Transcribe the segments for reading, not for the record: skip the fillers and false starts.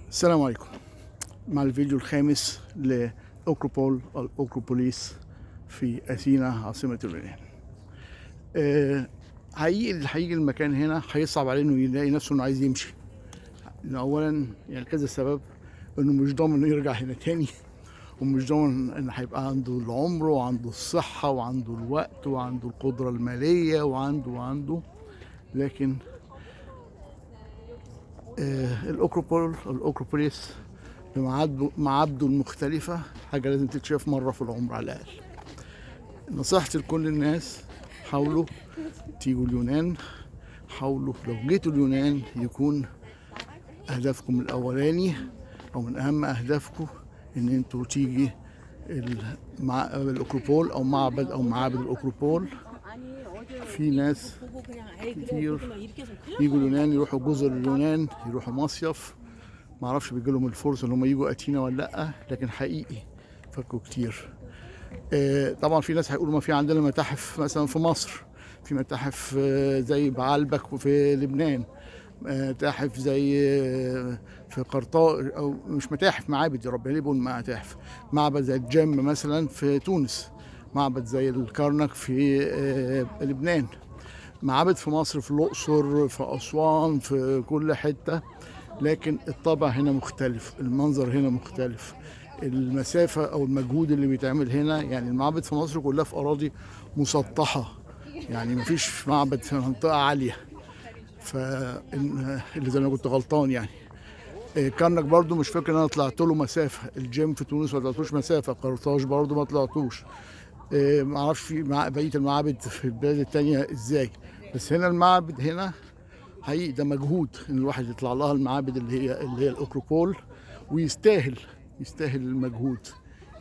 السلام عليكم. مع الفيديو الخامس لأكروبول الأكروبوليس في أثينا عاصمة اليونان. حقيقي اللي هيجي المكان هنا هيصعب عليه انه يلاقي نفسه انه عايز يمشي. لأنه اولا يعني كذا سبب، انه مش ضامن انه يرجع هنا تاني، ومش ضامن ان هيبقى عنده العمر وعنده الصحة وعنده الوقت وعنده القدرة المالية وعنده لكن الأكروبوليس بمعابده المختلفة حاجة لازم تتشاف مرة في العمر على الأقل. نصيحتي لكل الناس، حاولوا تيجوا اليونان، حاولوا لو جيتوا اليونان يكون هدفكم الأولاني أو من أهم أهدافكم إن أنتوا تيجي الأكروبول أو معبد أو معابد الأكروبول. في ناس كتير يجوا اليونان، يروحوا جزر اليونان، يروحوا مصيف، معرفش بيجي لهم الفرصة ان هم يجوا أثينا ولا لأ، لكن حقيقي فكوا كتير. طبعا في ناس هيقولوا ما في عندنا متاحف مثلا في مصر، في متاحف زي بعلبك وفي لبنان، متاحف زي في قرطاج، او مش متاحف، معابد، يا رب ليه بقول متاحف، معبد زي الجم مثلا في تونس، معبد زي الكرنك في لبنان، معابد في مصر، في الأقصر، في أسوان، في كل حتة. لكن الطابع هنا مختلف، المنظر هنا مختلف، المسافة أو المجهود اللي بيتعمل هنا. يعني المعابد في مصر كلها في أراضي مسطحة، يعني مفيش معبد في منطقة عالية، اللي زي ما كنت غلطان يعني. كرنك برضو مش فاكر ان انا طلعت له مسافة، الجيم في تونس ما طلعتوش مسافة، قرطاج برضو ما طلعتوش، ما اعرفش في بقية المعابد في البلاد التانية ازاي، بس هنا المعبد هنا حقيقي ده مجهود ان الواحد يطلع لها المعابد اللي هي الاكروبول، ويستاهل، يستاهل المجهود،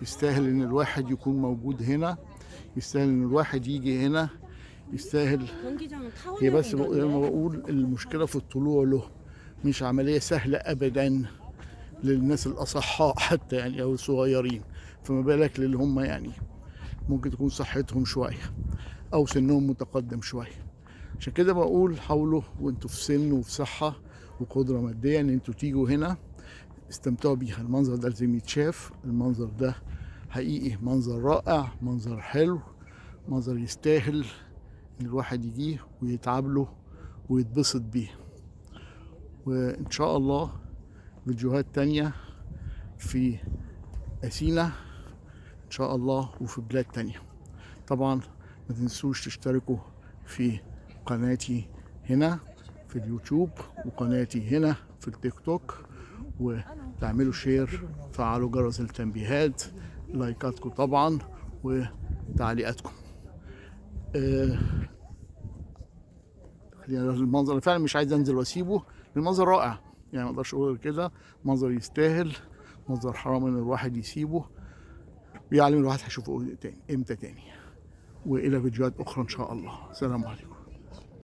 يستاهل ان الواحد يكون موجود هنا، يستاهل ان الواحد يجي هنا، يستاهل. هي بس زي ما بقول المشكلة في الطلوع له مش عملية سهلة أبدا للناس الأصحاء حتى يعني أو الصغيرين، فما بالك للي هم يعني ممكن تكون صحتهم شوية أو سنهم متقدم شوية. عشان كده بقول حاولوا وانتوا في سن وفي صحة وقدرة مادية ان انتوا تيجوا هنا، استمتعوا بيها. المنظر ده لازم يتشاف، المنظر ده حقيقي منظر رائع، منظر حلو، منظر يستاهل ان الواحد يجيه ويتعب له ويتبسط بيه. وان شاء الله فيديوهات تانية في أثينا ان شاء الله وفي بلاد تانية. طبعا ما تنسوش تشتركوا في قناتي هنا في اليوتيوب وقناتي هنا في التيك توك، وتعملوا share، فعلوا جرس التنبيهات، لايكاتكم طبعا وتعليقاتكم. خلينا المنظر فعلا مش عايز انزل واسيبه، المنظر رائع يعني ما اقدرش اقول كده، منظر يستاهل، منظر حرام ان الواحد يسيبه، بيعلم الواحد هيشوفه تاني امتى تاني. والى فيديوهات اخرى ان شاء الله. سلام عليكم.